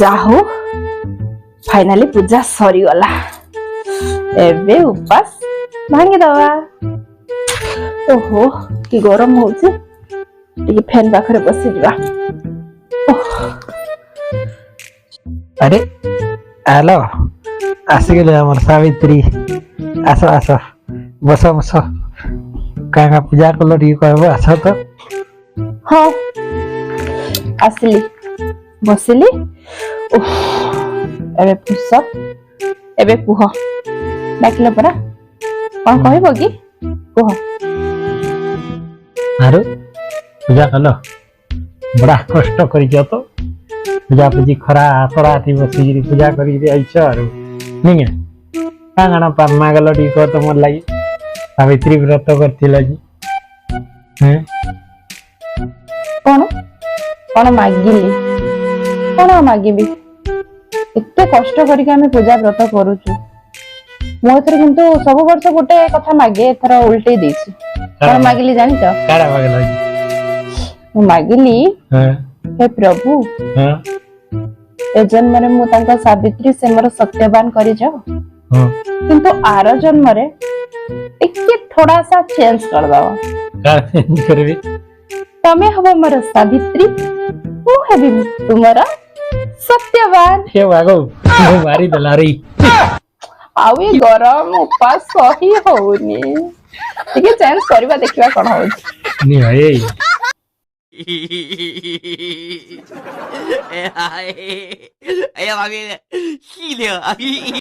ଯା ହଉ, ଫାଇନାଲି ପୂଜା ସରିଗଲା। ଏବେ ଉପାସ ଭାଙ୍ଗିଦବା। ଓହୋ, କି ଗରମ ହଉଛି! ଟିକେ ଫ୍ୟାନ ପାଖରେ ବସିଯିବା। ଓଃ। ଆରେ ହ୍ୟାଲୋ, ଆସିଗଲେ ଆମର ସାବିତ୍ରୀ। ଆସ ଆସ, ବସ ବସ। କାଁ ପୂଜା କଲ ଟିକେ କହିବ, ଆସ ତ। ହଁ, ଆସିଲି, ବସିଲି। ଉଫ୍, ଏବେ ଫୁର୍ସତ। ଏବେ କୁହ, ଡାକିଲ ପରା, କଣ କହିବ କି କୁହ। ଆରୁ ପୂଜା କଲ, ବଡ଼ା କଷ୍ଟ କରିଛ ତ। ପୂଜା ପୂଜି ଖରା ତରାଠି ବସିକିରି ପୂଜା କରିକିରି ଆଇଛ। ଆରୁ ନିକେ କାଁ କାଣା ମାଗଲ ଟିକେ କହ ତମର ଲାଗି। ସାବିତ୍ରୀ ବ୍ରତ କରିଥିଲ ଯେ, ହେଁ? କଣ କଣ ମାଗିଲି? କଣ ଆଉ ମାଗିବି? ଏତେ କଷ୍ଟ କରିକି ଆମେ ପୂଜା ବ୍ରତ କରୁଛୁ। ମୁଁ ଏଥର କିନ୍ତୁ ସବୁ ବର୍ଷ ଗୋଟେ କଥା ମାଗେ, ଏଥର ଉଲଟେଇ ଦେଇଛି। କଣ ମାଗିଲି ଜାଣିଛ? କାଣା ମାଗିଲ? ମୁଁ ମାଗିଲି, ହେ ପ୍ରଭୁ, ଏ ଜନ୍ମରେ ମୁଁ ତାଙ୍କ ସାବିତ୍ରୀ, ସେ ମୋର ସତ୍ୟବାନ କରିଯାଅ। କିନ୍ତୁ ଆର ଜନ୍ମରେ ଟିକେ ଥୋଡା ସା ଚେଞ୍ଜ କରିଦବ। କାଣା ଚେଞ୍ଜ କରିବି? ତମେ ହବ ମୋର ସାବିତ୍ରୀ, ମୁଁ ହେବି ତୁମର ସତ୍ୟବାନ। ହେ ବାଗୋ, ମୁଁ ମାରିଦେଲା ରେ। ଆଉ ଏ ଗରମ ଉପାସ ସହି ହଉନି। ଟିକେ ଚେଞ୍ଜ କରିବା, ଦେଖିବା କଣ ହଉଛି। ନି ଭାଇ। 哎呀，哎呀，妈咪，气的。